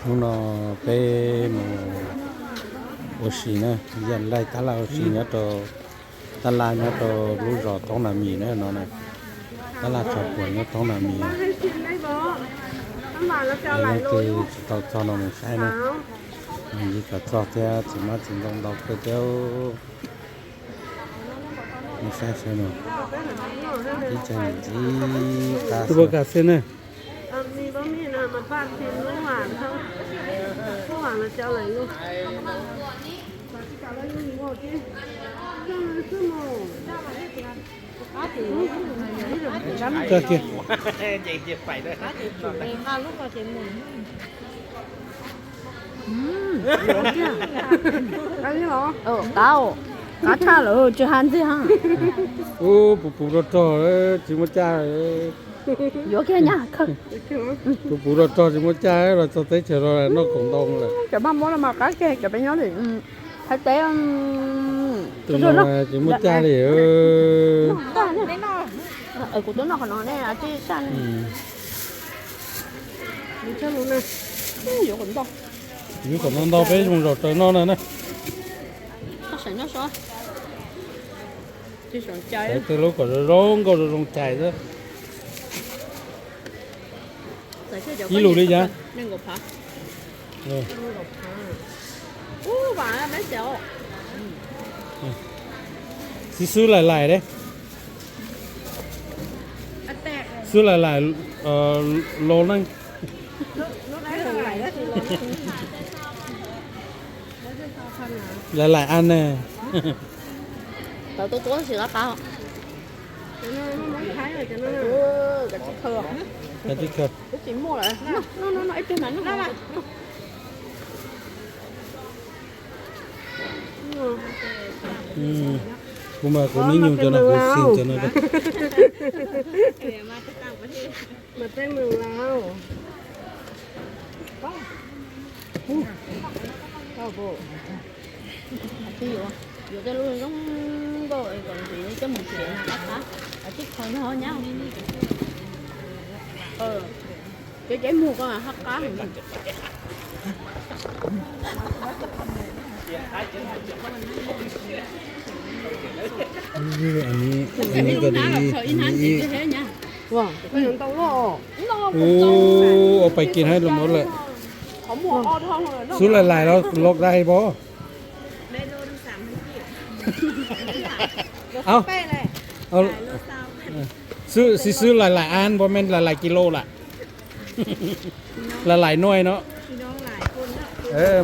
Hnub no peb mus ua si na, yog laij tab laj ua si nyob rau, tab laj nyob rau lub zos Thoob Nas Mis na no na, tab laj tshav puam nyob Thoob Nas Mis. Leej twg tsis tau txog no mus saib na, yeej kom txog thiab, txiv hmab txiv ntoo ntau kawg thiab. Mus saib saib no, ib txhia ntxim qab xwb na. Qab, qab tshaj lawm tsis has ntxiv ha. Ub, puv puv rog rog tsis muaj caj. Yuav kiag nyab khaws. Puv puv rog rog tsis muaj caj los txog teb chaws no noj kaum ntoo lawm. Cov maj muab no mas qab kiag cov peb nyob tim Thaib teb. Tus no tsis muaj caj li. Kuv twb noj qhov no ne, tij saj ne. Yuav kom ntau ntau peb mus zaum raws no na na. Tej lub kom zoo zoo nkauj zoo zoo chais xwb. Ib lus li cas? Xib xwb laim laim de. Xwb laim laim los neej. Laim laim an ne. Tawv tuab tuab tsis qab qab. Kuv mas kuv nib nyug cov no kuv xis cov no. Yuav tej lub zoo nkauj kom ntxim coj mus txiav na qab qab, tib qho nyob nyab. Cov cev mus ko haj qab. Ua pais kis haib los lawm. Xub laim laim los dai pom. Xib xwb laim laim an npua me laim laim kis lus lawm. Laim laim nuav no.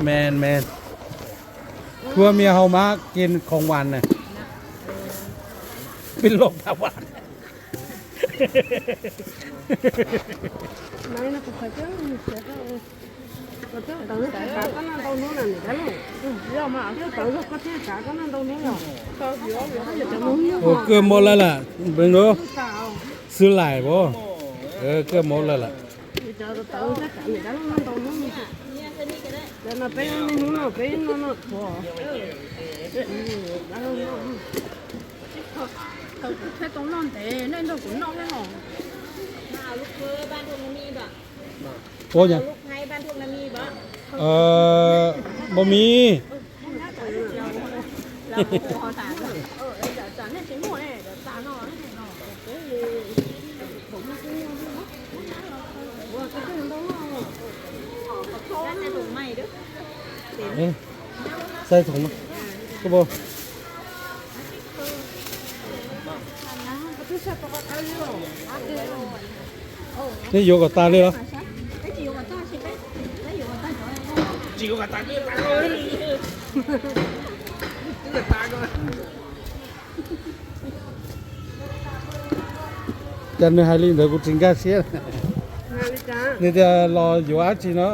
Me me. Thua mias haus mas kis khoom vas na. Peb loj tas vas. Ua kawg mob lawm lawm. Xwb laim pom. Kawg mob lawm lawm. Ua, npua mis. Xais thoom, koj puas, nej yuav kom tas li los? Cas nws hais li ntawd kuv tsis nkag siab. Nws tias los yuav dab tsi no?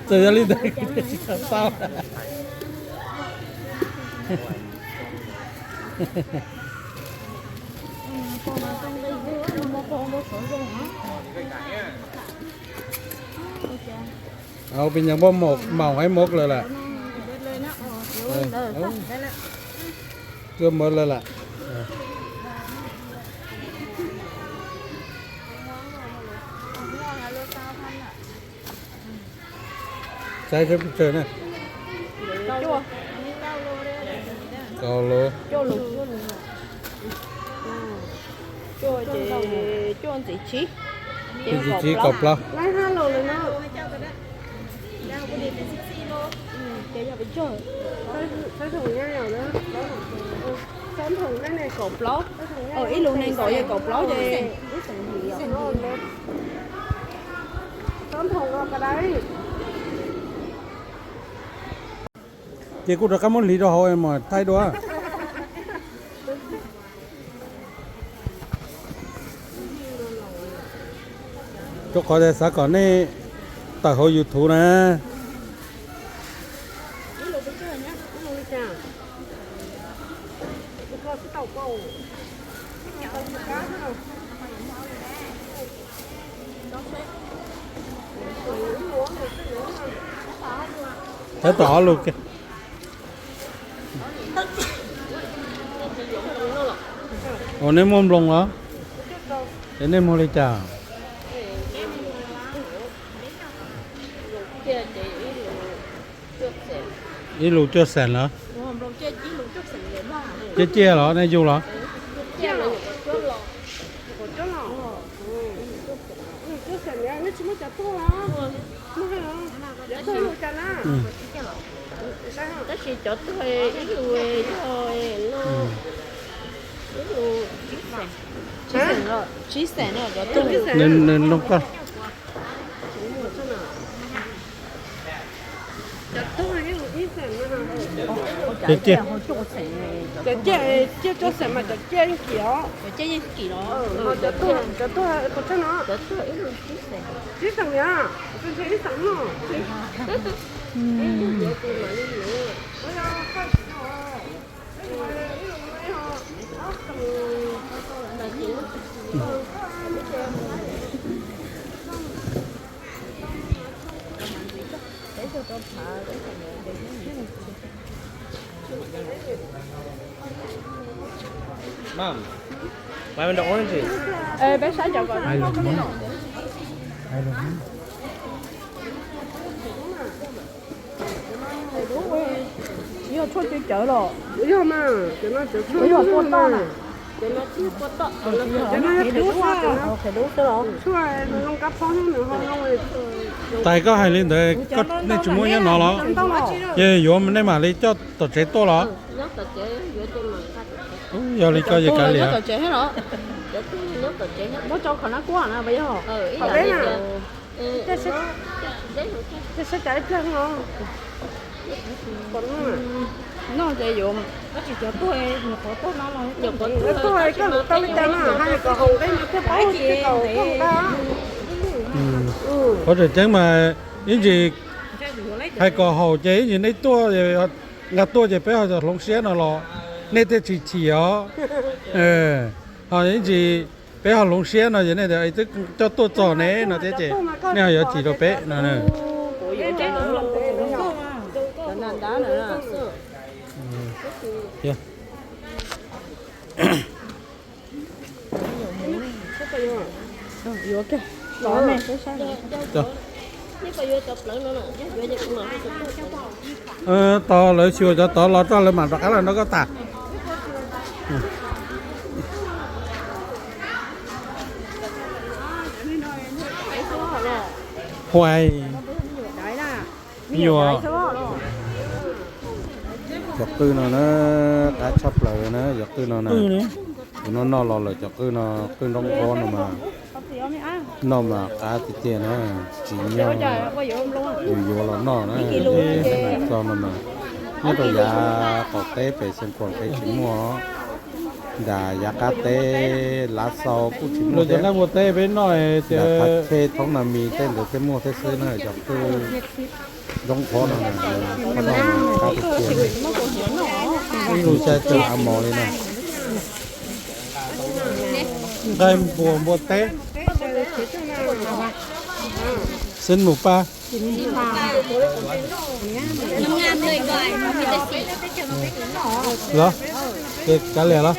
Txawm yog li ntawd kuv tsis tau paub. Ua pes nyas npauj maum haib mov lawm lawm. Tuaj mov lawm lam. Saib seb pes tsawg na. Kaum lus. Cuaj ntxiv tsib, ntxiv tsib kaum plaub. Kaum plaub, ib lus nees nkaum yog kaum plaub ces ces kuj rov qab muab hliv rau hauv mas thaij dua. Rau qhov tias xav kom nej tawm hauv YouTube na. Tab tom ob lus kiag. Ua nej muaj nploos los? Es nej muag li cas? Ib lus cuaj xees los? Ciaj ciaj los nej yug los? Tab sis cov tuag ib lus yog ib lus tsib xees, tsib xees no cov tuag. Nws nws nrog koj. Cov ciaj, cov ciaj, ciaj cuaj xees mas cov ciaj yeej kim os. Cov tuag, cov tuag puas tsawg no? Tsib xees niam, ntshe ib xees no. Mom, lavender oranges. Peb saib cov kom. Yog tshuaj cw cawv los? Yog mas, yog pua toj na. Qhov no yog qhiav dub xwb los? Tshuaj zoo kab phob nws ho zoo. Tais koj hais li ntawd, nej tsis muab nyob no los? Ces yuav nej mam li coj tom tsev tuaj los? Yog li koj ces kav liam. Koj lus tau li cas no, hais kom haum nqe no thiaj paub, thiaj kom tuaj mus nqa. Qhov tseem ceeb mas ib ntsis hais kom haum ces ib ntsis nej tuaj, nqa tuaj ces peb ho hloov siab no los nej thiaj tsis chim os. Ho ib ntsis peb ho hloov siab no ces nej tias twb coj tuaj txog ne no thiab ces nej ho yuav chim rau peb no. Tos lawv xyuas cov tod los tso lawv mam rov qab los nrog koj tham. Huais, me nyuam. Cov qwj no na, qab tshaj plaws na cov qwj no na. Tus no noj los lawm cov qwj no, qwj nroob nphob no mas noj mas qab tiag tiag na. Tsis nyob yus yuav los noj na, txog no mas nyob rau yav qaum teb pem Xeev Khuam peb tsis muaj, nram yav qab teb Lav Xau kuj tsis muaj thiab. Nram Phav Chej Thoob Na Mis tej ntawd thiaj muaj thiab xwb na cov qwj nroob nphob no. Ib lub xyab txog av mos li na. Nqaij npua npua teb. Xeeb mus pab. Los, ces kav liam los.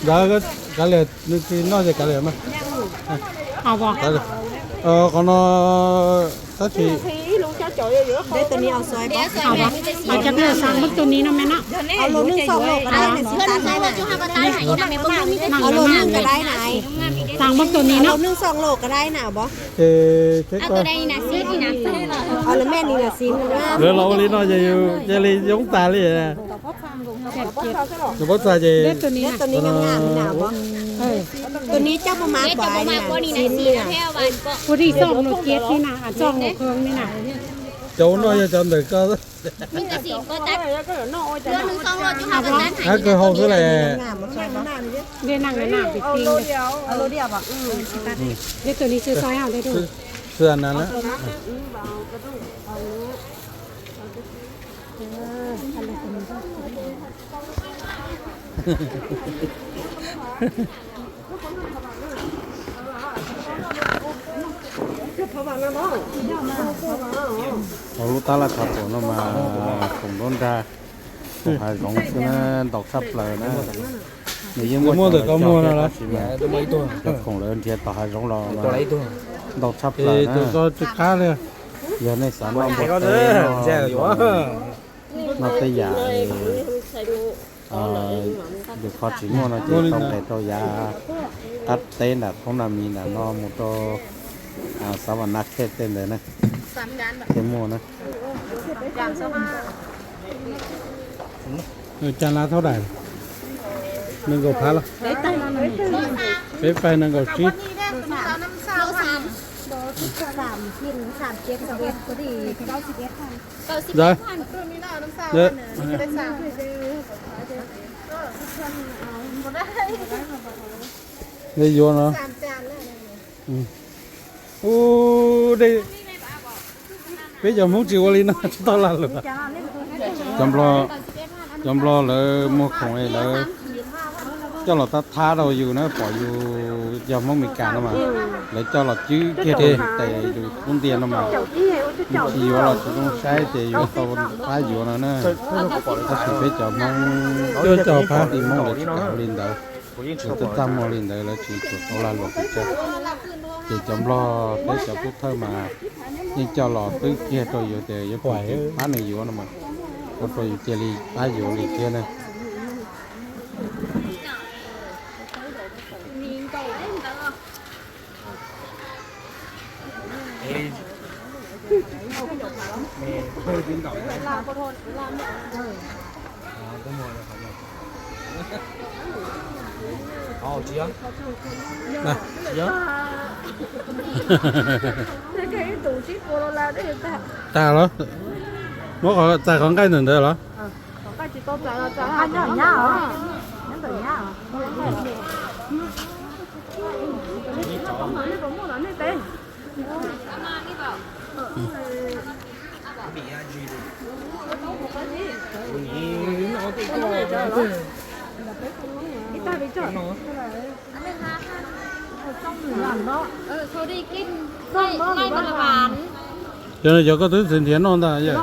Ntawd kav liam, nws tsis noj ces kav liam mas. Qhov no tab sis Xav muab tus ni no me no. Xav muab tus ni no. Ces lawv los ua li no ces yus cia li yoob tas li. Nws pob txha ces tus ni coj puas mas pom na, ua li xoj nus kiav li na, xoj nus kheev li na. Cov ua noj yog cov ntawm ko. Ab, kawg hau xwb las. Xwb na. Hauv lub tab laj khav pom no mas khoom nruab nrag, khoom hav zoov xwb na, ntau tshaj plaws na. Nws yeej muaj ntawm koj muag no los? Cov khoom lawv nrhiav tom hav zoov los, ntau tshaj plaws na. Yog nej xav noj npua teb, noj tej yam lwm qhov tsis muaj no ces tau nqes rau yav qab teb nram Thoob Naj Mis nram no mus rau Xav Vam Naj Khej tej ntawd na, thiaj muaj na. Cas lab thaub dais nees nkaum phav los? Peb paig nees nkaum tsib. Ntawd, nej yuav no. Ub, peb cov Hmoob tsis ua li no tau lag luam. Cov Nplog lawv muag khoom lawv coj los tab thab rau yus na, pom yus cov Hmoob Meskas no mas lawv coj los cwb kiag rau yus tes, yus kub ntiag no mas tsis yuav los tsis zoo saib ces yuav tau pab yuav no na. Tab sis peb cov Hmoob, cov pab tij Hmoob lawv tsis kam ua li ntawd. Lawv twb txaj muag li ntawd lawv tsis tshua tau lag luam pes tsawg. Ces cov Nplog thiab cov Pub Thawj mas yeej coj los twb kiag rau yus tias yuav pom pab nws yuav no mas, ua rau yus cia li pab yuav li thiab na. Tas los, muab txais qhov nqaij ntawm ntawd los? Cov no cov koj twb txiv nrhiav noj ntag yog.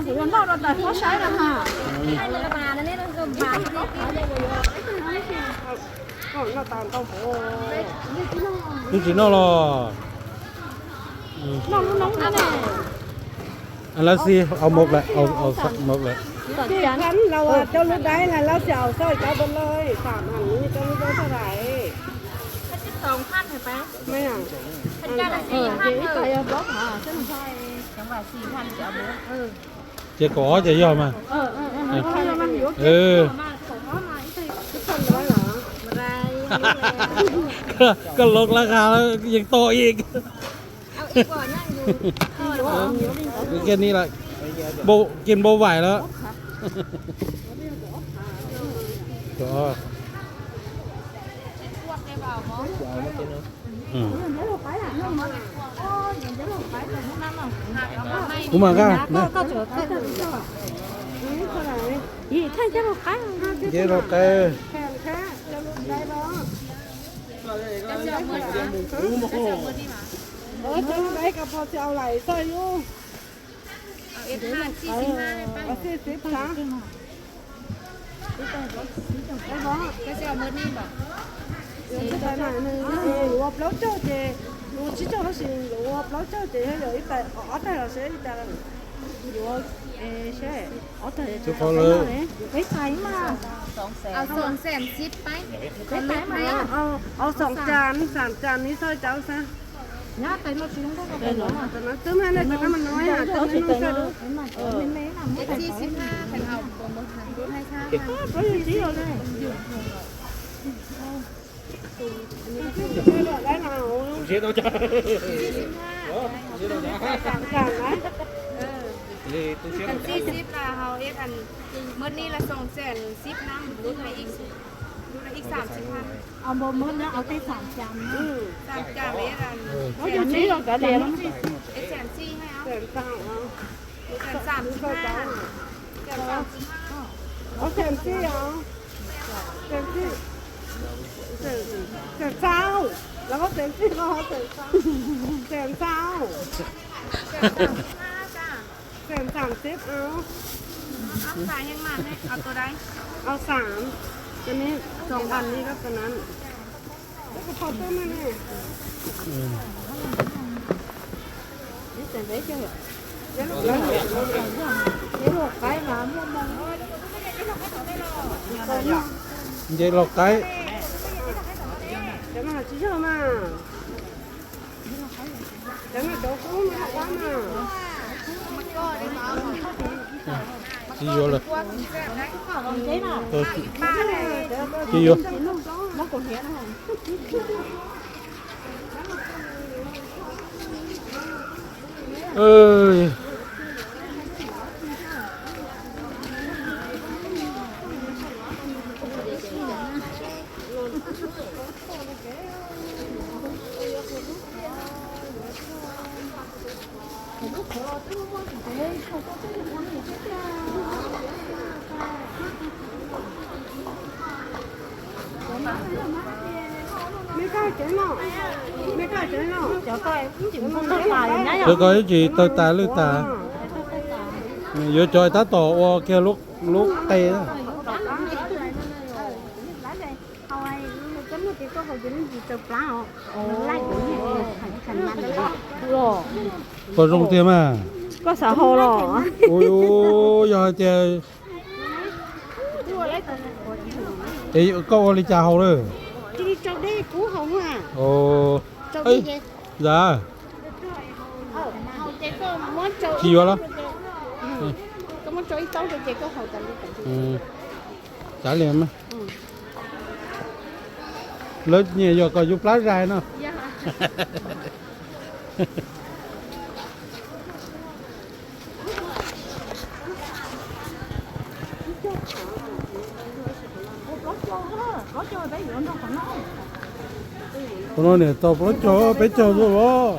Twb tsis noj los? Lawv xij au mov lawm, au mov lawm. Cov lub dais lawv xij au xoj cov npua lawm, xam hais cov lub dais thaj dais. Ces kaum ob ces yog mas. Koj lov lab qha yeej tau ib. Kiag ni lawm. Kiag npau vais lawm. Kuv mam nqa. Nce rau qe. Ơ, cov no dais ka pos tsis au lais xoj yub. Xij xib xab. Yuav ua plaub caug ces, yuav ua tsib caug tab sis yuav ua plaub caug ces yog ib tais ob tais los seb li cas lawm. Yuav seb ob tais, peb tais mas. Au xoom cas, xam cas ni xoj cas xab. Twb mas ne, cov no mas no, cov no me me na. Xib xib las hauv ib, muab ni las xoom xees xib na, lub na ib xam xib na. Au, muab na, au tej xam cas na. Xam cas li, xees xib, xees xib, xees xam xib na. Xees xib os. Xees xib, xees xab, lawv muab xees xib los xees xab. Xees xab, xees xam xib os. Au xam, tus ni xoom xam ni koj tus na. Nce los qaib. Tsis yuav lawm. Tsis yuav. Cov ko ib tsis tawg tas lwj tas. Yuav cov tab tom ua kiag lub qe. Puas zoo tiag mas? Koj xav haus los? Yog hais tias, es koj ua li cas haus lawm? Tsis yuav los? Cav li mas. Lawv nyiam yog kom yus plab zais no. Qhov no niam tau plaub caug peb caug tuaj los.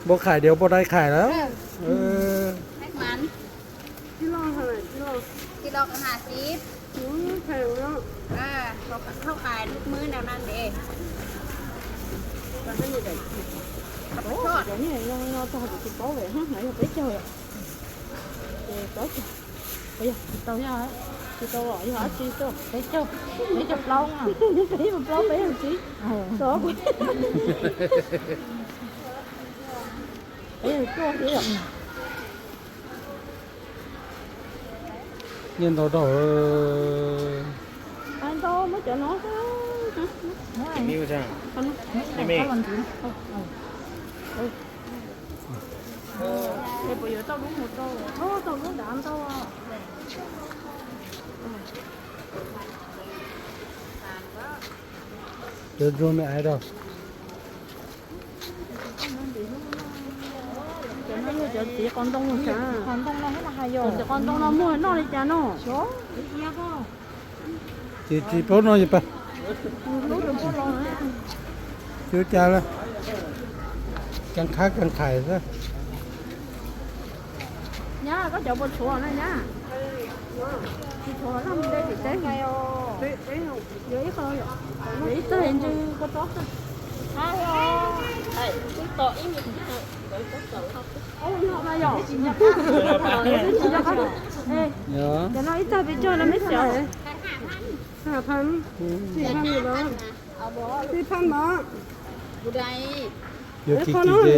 Npua khais diav npua dai khais lawm. Tsis tau, yog tsis tau los yog dab tsi tuaj? Peb caug, peb caug plaub, peb caug plaub peb caug tsib. Peb caug tuaj thiab. Nyiaj ntau dhau. Ntau, muab cov no. Puas yuav tau lub mus rau, tau lub dav ntau. Cov ntsuag me aiv rau. Cov no yog cov txiv qos ntoo, qos ntoo no muag noj li cas no? Ces tsis paub noj li pas. Ua cas lawm, kas qhab kas qhais xwb. Nyab, koj cov puas tshuav na nyab? Tsis tshuav los mus de tim teb. Yuav ib qho, yuav ib tag ntsws koj tsob. Cov no ib tag peb cog no me xyov. Phan, phan, phan, phan. Yuav kis kis de.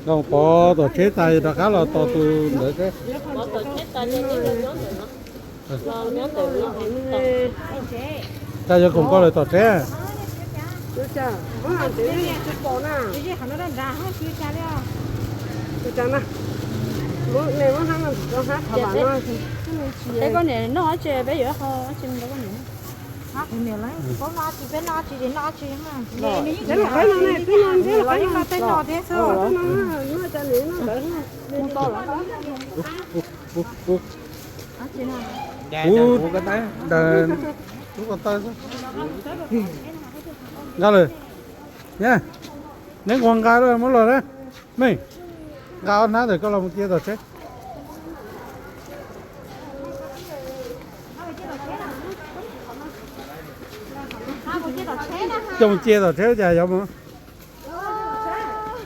Los pov tom tsheb tas rov qab los tos tus ntawd seb. Cas yuav koom koj lawm tom tsheb? Peb koj niam noj tsi, peb yuav qho tsi rau koj niam. Peb noj tsi, peb noj tsi, peb noj tsi. Ub, ntawd lub ko taw xwb. Nqa lawm. Neb nquag nqa lawm muab los na. Mej, nqa ob hnab ntawm koj los mus cia tom tsheb. Coj mus cia tom tsheb cas yuav mus.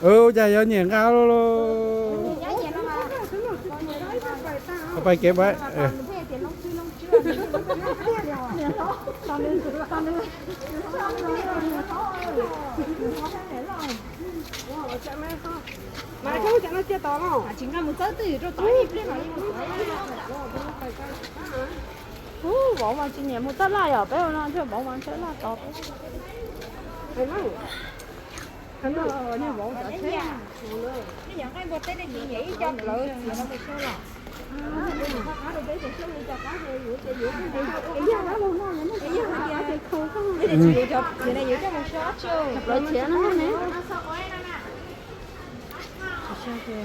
Ua cas yuav nyiam nqa lawm. Pais kev pais. Ub, vauv mas tsis nyiam mus taj laj yom, peb ua no thiaj vauv mas tsheb laj tos peb.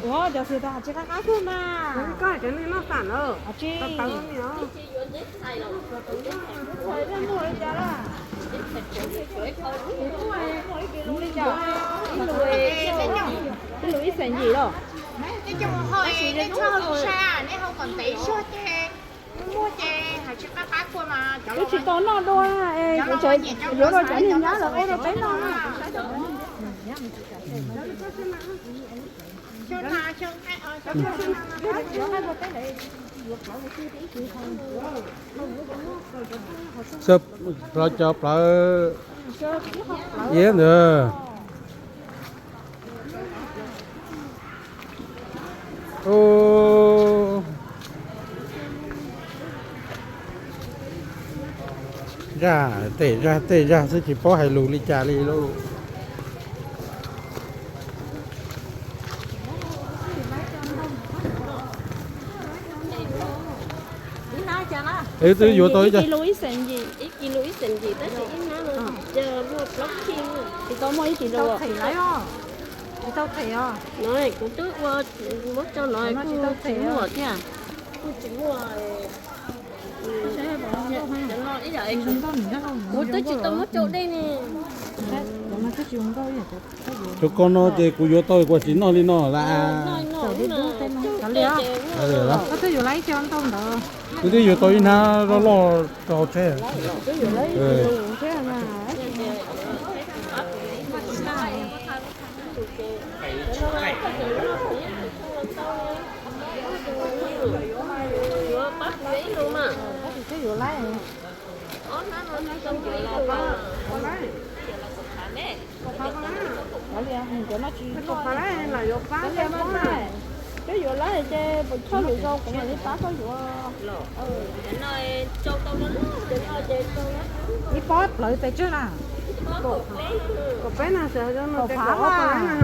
Ua cov xwm tas tsis qab qab tuaj mas. Koj cov neeg noj xam lawm. Ib lus ib xees yim los. Tab sis nej txhob hau sai, nej hau kom ntev zog ces muaj ces hais tsis qab qab tuaj mas. Kuv tsis tau noj dua, yuav rau cov niag nyab lawv ua rau peb noj. Xwb plawv cov plawv iab ntawd. Zaj tej zaj tej zaj xwb tsis paub hais lus li cas li lauj. Twb yuav tau ib co. Ib kis lus ib xees yim, ib kis lus ib xees yim tab sis ib hnab no cas muaj plaub khij. Tsis tau muaj ib kis lus. No kuv twb ua, muab tso no kuj tsis muaj thiab. Kuj tsis muaj. Kuv twb tsis tau muab tsau dej ne. Cov ko no ces kuv yuav tau kuv tsis noj li no las. Kuv twb yuav tau ib hnab loj loj rau hauv tsheb. Twb yuav lawm ces puas txog lwm zaus kuv mam li pab koj yuav. Ib pob plawv pes tsawg na? Kaum peb na, kaum phav na.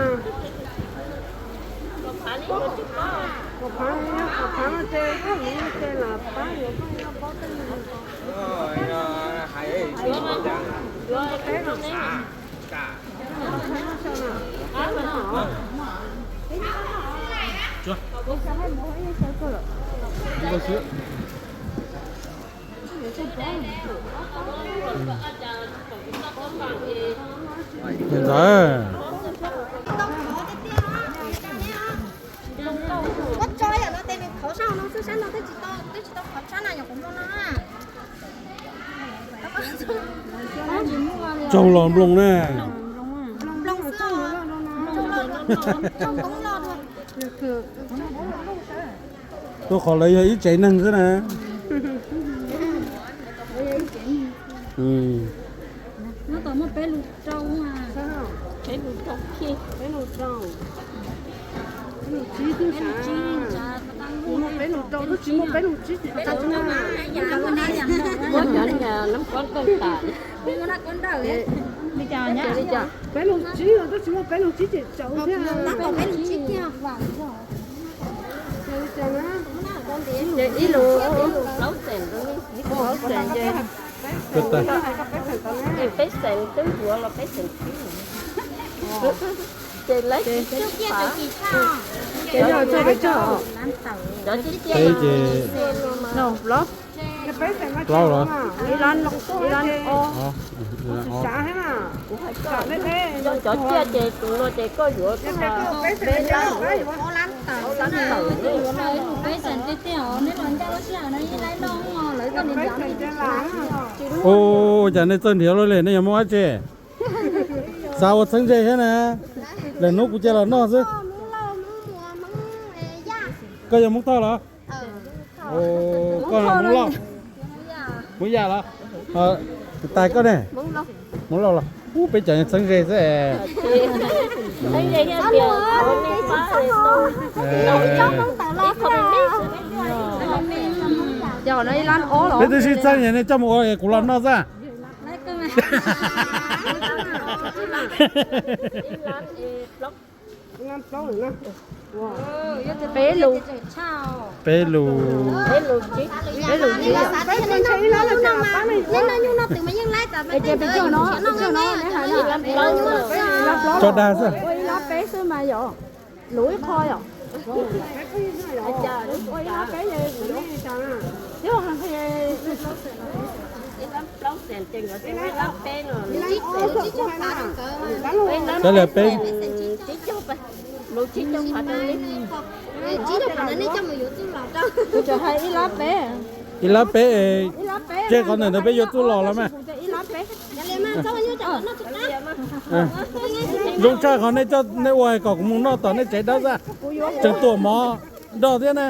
Kaum phav, kaum phav no ces koj mus ces lam pab yuav koj ib pob tej. Ntawd. Ua tso yam no tes nws khov sab no xwb, sab no twb tsis tau, twb tsis tau khov sab na, yog kuv mloog no na. Tsoog los nploos na. Nploos xwb, tsoog loj, tsoog koob loj dua. Tuaj qhov lawv yog ib tsev neeg xwb na. Nyob tom muaj peb lus rau, peb lus rau, peb lus rau, peb lus tsib twb, muaj peb lus rau twb tsis muaj peb lus tsib ces tsis tau na. Muab cov niag nab kob ntawm tas. Peb lus tsib los twb tsis muaj peb lus tsib ces tsaus thiab. Ces ib lus, ib lus plaub xees rau nej, ib lus plaub xees ces, peb xees twb yuav los peb xees tsib. Ces lawv ces yog txog pes tsawg os? Cov tsib tiaj ces plaub los? Ib lab, ib lab ob. Cov tiaj ces tus no ces koj yuav peb lab, ob lab tawm. Ua cas nej txawj nrhiav luaj li, nej yog Hmoob dab tsi? Xav ua txheeb ze thiab na. Lwm hnub kuv cia los noj xwb. Koj yog Hmoob Thoj los? Koj Hmoob Lauj? Hmoob Yaj los? Tais koj ne? Hmoob Lauj los? Ub, peb cov txheeb ze xwb. Peb twb sib txeeb, nej coj mus ua kuv los noj xwb. Peb lus, peb lus, peb lus tsib, ces peb cog no, cog no, tso dag xwb. Ua ib lab peb xwb mas yom. Luv ib qho yom. Ua ib lab peb, peb lab peb. Kuv tsuas hais ib lab peb. Ib lab peb, tseg qhov ntawm ntawd peb yuav txuj los los mas. Zoo tshaj qhov nej coj nej ua kom kuv mus noj tom nej tsev dawb xwb. Tseem tuam mov nrog thiab na.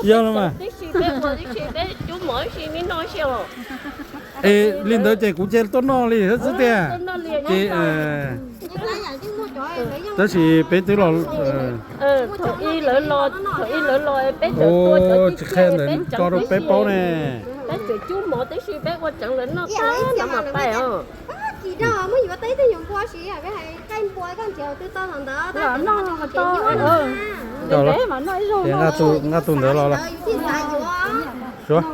Yog los mas. Es li ntawd ces kuv cia tuaj noj li xwb tiag. Ces tab sis peb twb los, thaum ib lawv los, thaum ib lawv los peb tseem tua cov tsis qhia ntawm tso rau peb paub ne. Peb tseem cub mov tib si peb ua tseev lawv noj tag no mas pais os. Nqaj tus ntawd los los. Suav.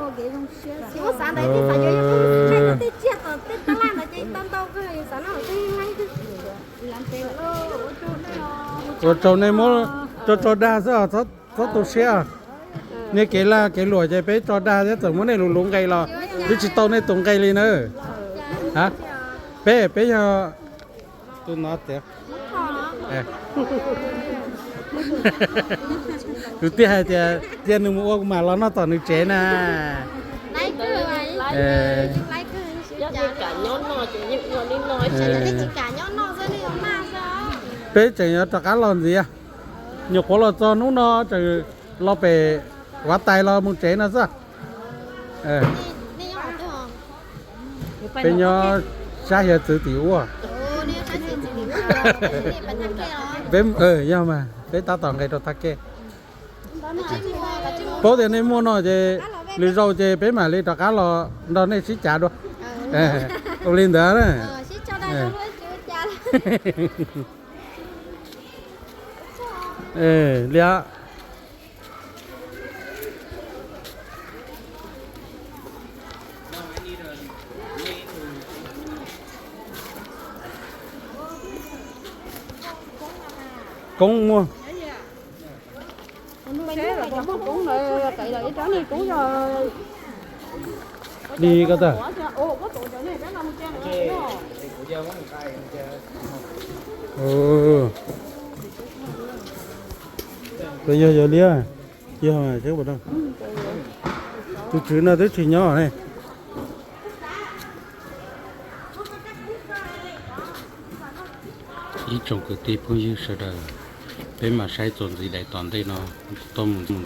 Ua rau nej muab tso tso dag xwb, txhob tu siab. Nej kev lag kev luam ces peb tso dag thiab, txawm muab nej lus luv nqe los twb tsis tau nej tus nqe li na. Peb, peb yog tus no tiag. Tus tiag hais tias cia nws mus ua kuv mam los noj tom nws tsev na. Peb tseem yuav rov qab los ntxiv, nyuam qhuav los txog hnub no tseem los pem Huav Tais los mus tsev no xwb. Peb nyob sab hiav txwv tim ub. Peb, yog mas peb tab tom nqes rau tag kej. Paub tias nej muaj no ces lwm zaus ces peb mam li rov qab los nrog nej sib cav dua. Ua li ntawd na. Li Koob muaj. Li ko tag. Yog yog li, yog, tus tswv no twb tsis nyob ne. Ib tsoom kwv tij phooj ywg sawv daws, peb mam saib txuas ntxiv daim tom ntej no, tuaj mus ntxiv.